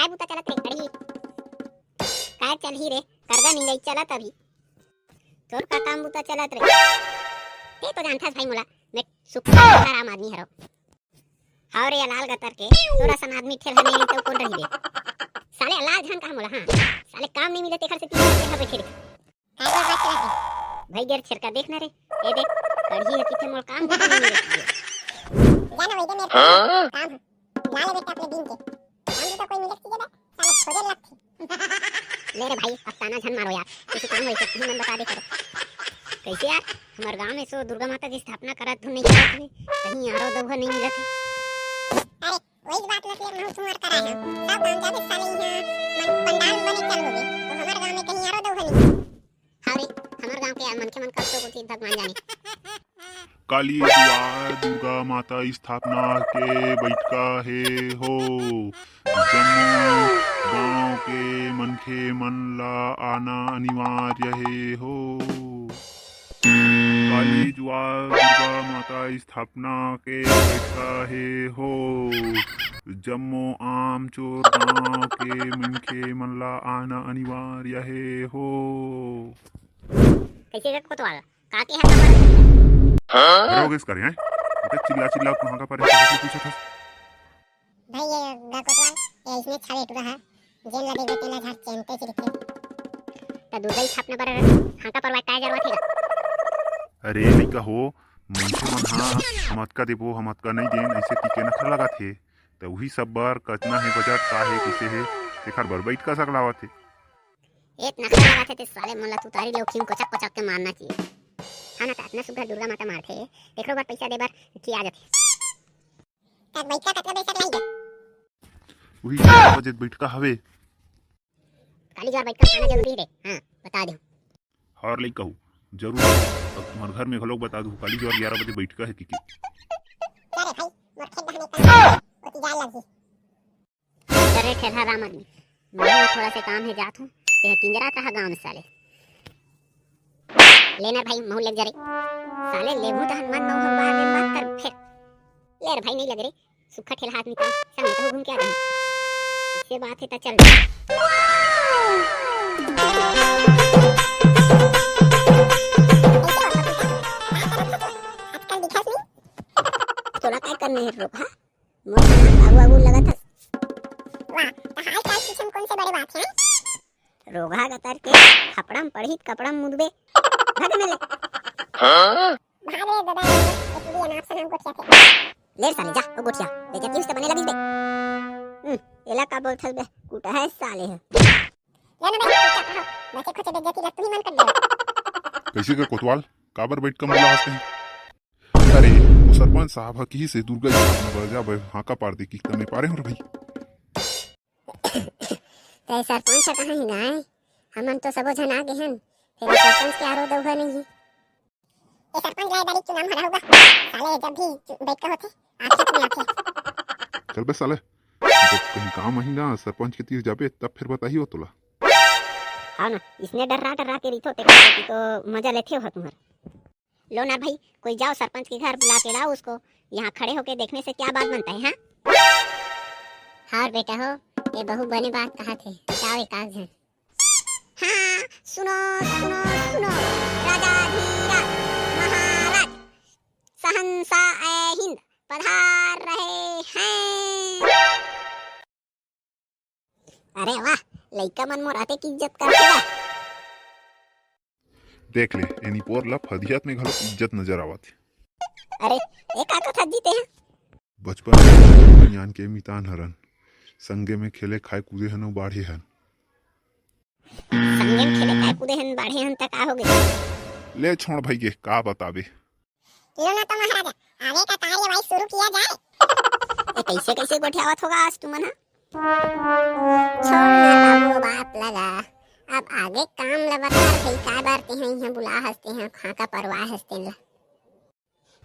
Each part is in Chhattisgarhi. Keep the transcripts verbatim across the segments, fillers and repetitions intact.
काय बुता चलत रे, कड़ही? काय चलही रे, करगा निंदई चलत अभी। तोर का काम बुता चलत रे? ते तो जानथस भाई मोला, मैं सुखा हराम आदमी हरव। हाव रे, अलाल गतर के, तोर असन आदमी ठेलहा नहीं तो कौन रही बे? साले अलाल झन कहा मोला, हाँ। साले काम नहीं मिले तेखर से तीन घंटे बैठे रहे। काय बात करत हे? भाई गेर छेरका देख ना रे, ए देख, कड़ही हे किथे मोर काम नहीं मिले। जाना वही दे मेरे काम। ला ले बेटा अपने दिन के। काम भी तो कोई मिलत की जगह, साले खोजे लगथे। ले रे भाई, अब ताना झन मारो यार, कुछ काम होई तो तुम मन बता दे करो। कैसे यार, हमारे गांव में सो दुर्गा माता की स्थापना करत धुन नहीं करत हुए, कहीं आरो दौहा नहीं मिलत है। अरे, वही बात मतलब महू तुम्हार करा है, सब गांव जाके साले यहाँ मन पंडाल बने चल हो गए, तो हमारे गांव में कहीं आरो दौहा नहीं। हाँ रे, हमारे गांव के यार मनखे मन कब तो होती भगवान जाने। काली जुआर दुर्गा माता स्थापना के बइठका हे हो। जम्मो गांव के मनखे मन ला आना अनिवार्य हे हो। काली जुआर दुर्गा माता स्थापना के बइठका हे हो। जम्मो आमचोर गांव के मनखे मन ला आना अनिवार्य हे हो। कैसे का कोतवाल? काके हर कमर। अरे हो गइस करे हैं? अरे चिल्ला चिल्ला कहाँ का परे पूछत हस? भाई ये गा कोतवाल, ये इसने छाले टुरा है, जेन ला देखबे तेला झाड़ चैनते चिरथे। त दुर्गा स्थापना पर हांका परवाय काय जरूरत हे? अरे लइका हो, मनखे मन हा हम अतका देबो, हम अतका नहीं देन, ऐसे पी के नखरा लगात हे। त उही सब बर कतना हे बजट, का हे, किसे हे, तेखर बर बइठका सकलावत हे। एक नखरा लगात हे ते साले मन ला तू तारी ले खीम कोचक कोचक के मारना चाहिए। हाँ ना, त अतना सुग्घर दुर्गा माता मारथे, तेकरो बर पैसा दे बर कि आ जाथे। तब बइठका कतका पैसा लाई जा? उही ग्यारह बजे बइठका हवे। काली जुआर बइठका आना जरूरी रे। हाँ, बता दे। हर लइका हो, जरूर। अब तुम्हार घर में घलोक बता दू, काली जुआर ग्यारह बजे बइठका हे कि के। अरे भाई, मोर खेत डहने काम ओती जाए लगही। अरे ठेलहा राम आदमी, मैं थोड़ा से काम हे जात हूँ, ते किंजरा कहा गाँव में साले। लेना भाई, महू लग जा रे। साले लेबू तहन मन महू बार में बात कर फेर। ले रे भाई, नहीं लग रे। सुखा ठेलहा आदमी का संग तो घूम के आ जाऊं। इससे बात है तो चल। आजकल दिखस नहीं? तोला काय करने है रोगहा? मोर आगू आगू लगत हस। वाह, तो हाल चाल पूछम कौन से बड़े बात है? रोगहा गतर के, खपड़म पढ़ी कपड़म मुदबे। भग में ले। हाँ? भाग रे दादा, ये पूरी अनाप शनाप गोठिया थे। ले साले जा, ओ गोठिया, बेइज्जती उसके बने लगी बे। हम्म, एला का बोलथस बे, कुटा है साले है। ले ना बे, चुपचाप रहो, बचे खुचे बेइज्जती लग तू ही मन कर दे। कैसे के कोतवाल, काबर बैठ के मुला हंसते हैं? अरे, वो सरपंच साहब ह किहिस हे दुर्गा स्थापना बर जाबे, हांका पार दे कि त मैं पारे हूं रे भाई। ते सरपंच ह कहां हे गाय? हमन तो सबो झन आ गे हन, फेर सरपंच के आरो दउहा नहीं हे। ए सरपंच गाय दारी चुनाव हरा होगा, साले जब भी चु-, बैठ के होथे, आथे कि नहीं आथे। चल बे साले, जब कहीं काम आही ना सरपंच के तीर जाबे, तब फिर बताही हो तोला। हाँ ना, इसने डर्रा डर्रा के रहिथो, तेकर सेती तो मजा लेथे हो तुम्हर। लो ना भाई, कोई जाओ सरपंच के घर बुला के लाओ उसको। यहाँ खड़े होके देखने से क्या बात बनता है, हाँ? हाँ बेटा हो, ये बहु बने बात कहा थे, जाओ एक आध जन। हाँ, सुनो, सुनो, सुनो, राजाधिराज महाराज शहंशाह ए हिंद पधार रहे हैं। अरे वाह, लइका मन मोर अतेक इज्जत करथे गा। देख ले, एनी पोर ला फदियत में घलो इज्जत नजर आवत हे। अरे, ए का कथा जीते हैं? बचपन में जान के मितान हरन, संगे में खेले खाए कूदे हन अउ बाढ़े हन। संगे में खेले खाए कूदे हन, बाढ़े हन त का हो गए? ले छोड़ भई गे, का बताबे। लो ना तो महाराजा, आगे का कार्यवाही शुरू किया जाए। ए, कैसे कैसे गोठियावत होगा आज तुमन ह? छोड़ ना बाबू, बात लगा। अब आगे काम ल बता भाई, काय बार ते हैं यहाँ बुला हंसते हैं, खाका परवा हंसते ला। ए,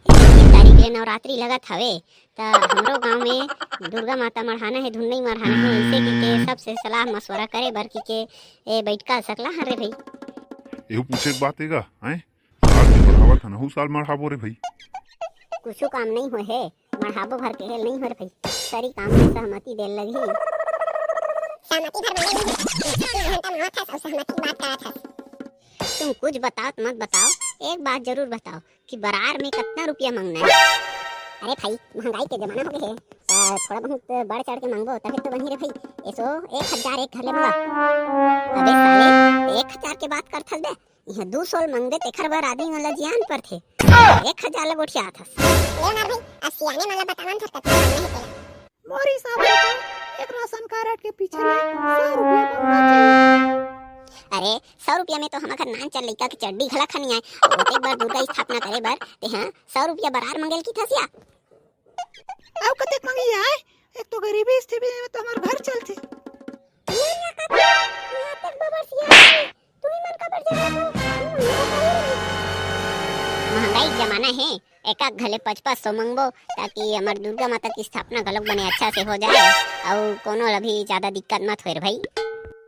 तीन तारीख ले नवरात्रि लगत हवे, त हमरो गांव में दुर्गा माता मढ़ाना है, धुन नहीं मढ़ाना है, ऐसे की के सबसे सलाह मशवरा करे बर की के ए बैठका सकला हरे भाई। एहू पूछे के बात हे गा, हैं? साल के बढ़ावत हन, अहू साल मढ़ाबो रे भाई। कुछु काम नहीं होए हे, मढ़ाबो भर के हेल नहीं होए रे भाई। सरी काम में सहमति देल लगही। सहमति भर बोले नहीं है। एक घंटा मांगत हस अउ सहमति की बात करत हस। तुम कुछ बताओ मत बताओ, एक बात जरूर बताओ कि बरार में कितना रुपया मांगना है? अरे भाई, महंगाई के जमाना हो गए है, त थोड़ा बहुत बढ़ चढ़ के मांगबो तबे तो बनही रे भाई। एसो एक हजार एक घर ले मांगा। अबे साले, एक हजार के बात करत हस बे, इहाँ दू सौ मांगबे तेखर बर आदमी मन ला जियान परथे। एक हजार ला गोठियात हस। ले ना भाई, अब सियाने मन ला बतावन थोर कतना मांगना है तेला। मोर हिसाब ले तो एक राशन कारड के पीछे में सौ रुपया मांगना चाहिए। अरे, सौ रुपया में तो हमर घर नान चल लइका के चड्डी घला खा नइ आय। ओतेक बर दुर्गा स्थापना करे बर तेहा सौ रुपया बरार मांगेल किथस या? अउ कतेक मांगी आय? एक तो गरीबी स्थिति में तो हमर घर चलथे। ये ना काका, ये तक बबर सिया। तुमन काबर जगह हो? महंगाई के जमाना हे, एका घले पच पच सौ मंगबो, ताकि हमर दुर्गा माता के स्थापना घलोक बने अच्छा से हो जाए, अउ कोनो ला भी ज्यादा दिक्कत मत होए रे भाई।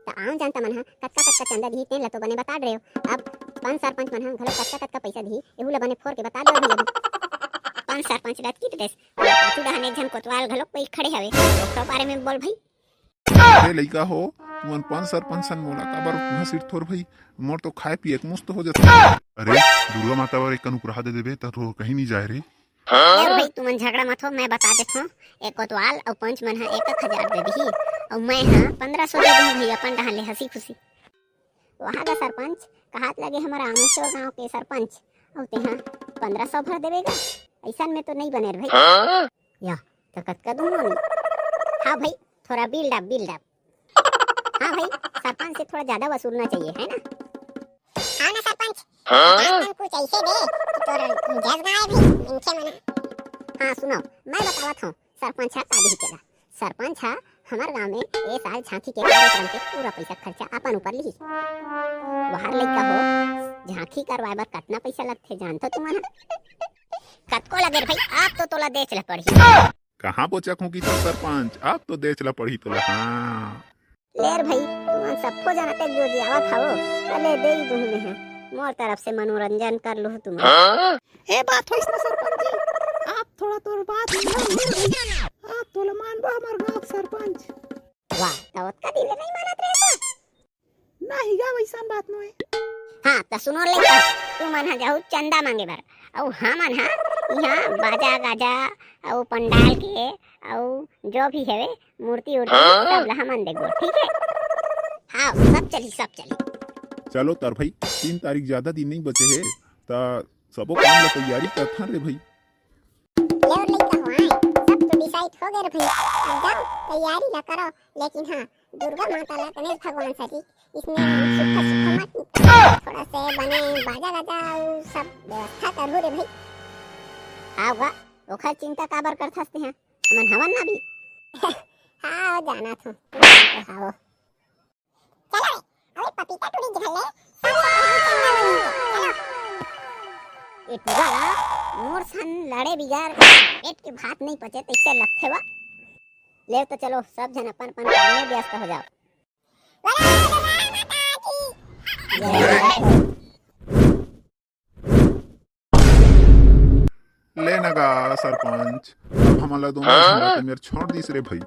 त आम जनता मन ह कतका कतका चंदा दिही, तेन ला तो बने बता डरेव। अब पंच सरपंच मन ह घलोक कतका कतका पैसा दिही, एहू ला बने फोर के बता देव भैया। पंच सरपंच ला किट देस, पाछू डहन एक झन कोतवाल घलोक कोई खड़े हवे, ओकरो बारे में बोल भाई। अरे लइका हो, तुमन पंच सरपंच सन मोला काबर घसीटथो रे भई? मोर तो खाए पिए के मुफ्त हो जाथे। अरे, दुर्गा माता बर एक कन उपराहा दे देबे, त तो कहीं नहीं जाए रे। यार भाई, तुमन झगड़ा मत हो, मैं बता देथों। एक कोतवाल अउ पंच मन ह एक एक हजार दे दिही, अउ मैं ह पंद्रह सौ दे दूँ भई, अपन डहान ले हंसी खुशी। वहाँ का सरपंच कहात लगे, हमारा आमेश्वर गांव के सरपंच, अउ तेहा पंद्रह सौ भर देबे गा, अइसन में तो नहीं बने रे भाई। या, त कतका दूँ मोनी? हाँ भाई, थोड़ा build up, build up। हाँ भाई, सरपंच से थोड़ा ज्यादा वसूलना चाहिए, है ना? हाँ ना सरपंच, हाँ? सरपंच कुछ ऐसे दे कि तोर जस गाय भाई, मनखे मन। हाँ सुनो, मैं बतावत हूँ, सरपंच हा का दिही तेला। सरपंच हा हमर गांव में ए साल झांकी के कार्यक्रम के पूरा पैसा खर्चा अपन ऊपर लिही। वहार लइका हो, झांकी करवाए बर कतना पैसा लगथे जानथो तुमन हा? कतको लगे रे भाई, आप तो तोला देच ल पड़ही। कहाँ बोचक हूँ कि तो सरपंच, अब तो देच ला पड़ही तोला। हाँ। ले रे भाई, तुमन सब्बो जन अतेक जोर जियावत हवो, त ले दे ही दूँ मैं ह। मोर तरफ से मनोरंजन कर लूह तुमन। हाँ? ए बात होइस ना सरपंच जी, आप थोड़ा तोर बात मान लो। आप तोला मानबो हमर गाँव के सरपंच। वाह, त ओतका दिन ले नहीं मानत रहे तो? नहीं गा, वैसन बात नोहे। हाँ, त सुनो लइका, तुमन ह जाहू चंदा मांगे बर, अउ हमन ह इहाँ बाजा गाजा अउ पंडाल के अउ जो भी हवे मूर्ति उर्ति, हाँ? सब ला हमन देखबो, ठीक है? हाँ, सब चली, सब चली। चलो तर भाई, तीन तारीख ज्यादा दिन नहीं बचे हे, त सबो काम ला तैयारी करथन रे भाई। ले और लइका हो आए, सब तो decide हो गए रे भाई। अब जाओ, तैयारी ला करो, लेकिन हाँ, दुर्गा माता ला गणेश भगवान सरी इसने सूखा सूखा मत निकाल। थोड़ा से बने बाजा गाजा अउ सब व्यवस्था करहू रे भाई। हाँ वा, ओखर चिंता काबर करथस तेहा? हमन हवन ना भी। हाँ, जाना थो। हाँ। चलो रे, अबे पपीता टूरी के घर ले, सब सब चंदा मांगी। चलो। ए टूरा ला मोर सन लड़े बिगर पेट के भात नहीं पचे, तइसे लगथे वा। ले तो चलो, सब झन अपन अपन काम में व्यस्त हो जाओ। बोलो दुर्गा माता की। ले न गा सरपंच, अब हमन ला दोनों झन ला तो मेर छोड़ दिस रे भाई।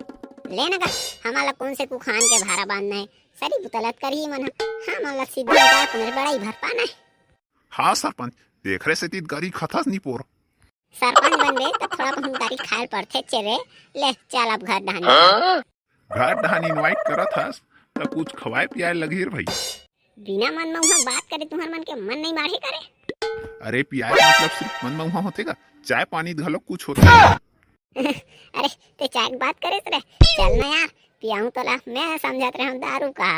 ले न गा, हमन ला कोन से कुखान के भारा बांधना है? सरी बुतलत करही मन ह। हमन ला सीधा जात मेर बड़ाई भर पाना है। हाँ सरपंच, देखरे सेती गारी खथस नी पोर। सरपंच बनबे त थोड़ा बहुत गारी खाए ल पड़थे चेरे। ले चल अब घर डहन। घर डहन invite करत हस, त कुछ खवाए पियाए लगही रे भाई। बिना मन मउहा बात करे तुहर मन के मन नहीं माढ़े करे। अरे पियाए के मतलब सिर्फ मन मउहा होथे का? चाय पानी घलो कुछ होथे। अरे ते चाय के बात करे रे, चल ना यार, पियाऊं तोला, मैं समझत रहूं दारू का।